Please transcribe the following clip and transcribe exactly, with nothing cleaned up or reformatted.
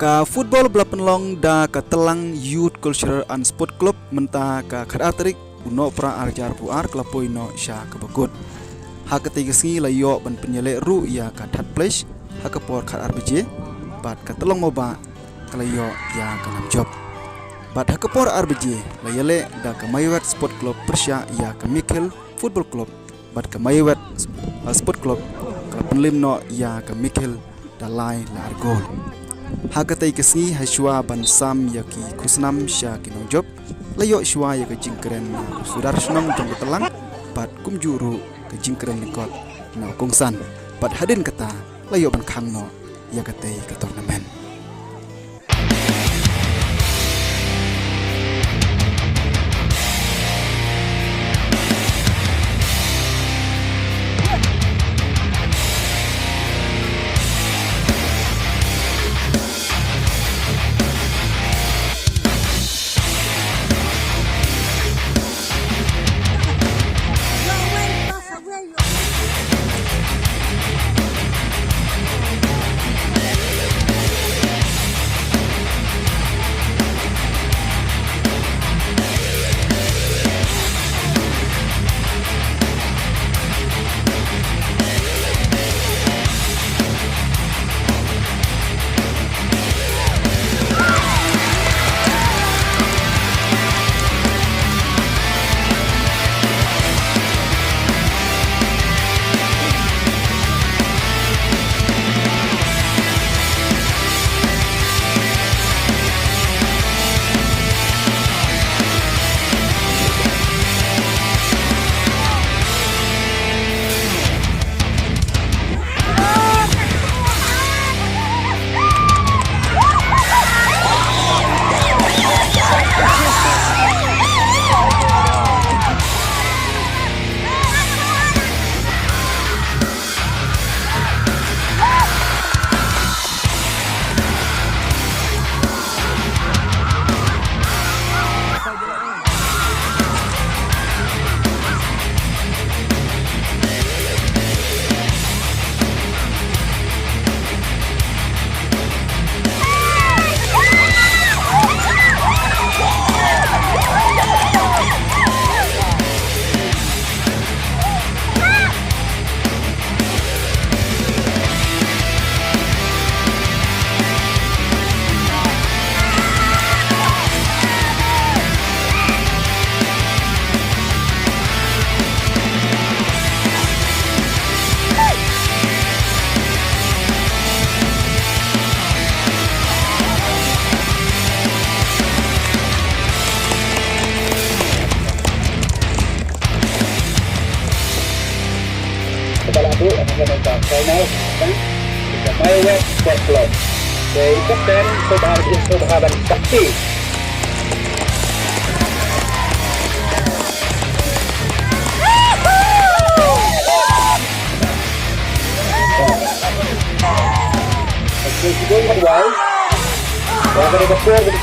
Ka football ba la pynlong da ka Tlang Youth Culture and Sport Club mynta ka khatar tarik u Nohprah arhajar arphew ar ka la poi noh sha kaba kut. Ha katei ka sngi la ïoh ban pynïaleh ruh ïa ka third place ha ka por khatar baje bad ka Tlang Mawbah ka la ïoh ïa ka nam jop. Bad ha ka por ar baje la ïaleh da ka Maiwet Sport Club pyrshah ïa ka Mikhel Football Club bad ka Maiwet, uh, Sport Club ka la pynlem noh ïa ka Mikhel da lai la ar gol. Ha katei ka sngi ha shuwa ban sam ïa ki khusnam sha ki nongjop la ïoh shuwa ïa ka jingkren na u sordar shnong jong ka Tlang bad kumjuh ruh ka jingkren lyngkot na u kongsan bad hadien kata la ïoh ban khang noh ïa katei ka tournament. Kaba la buh ha ka final ka Maiwet Sport Club. Te i kapten Sobha, Sobha Ban Sakti. President Wai. Wai ka dei ka por ka dei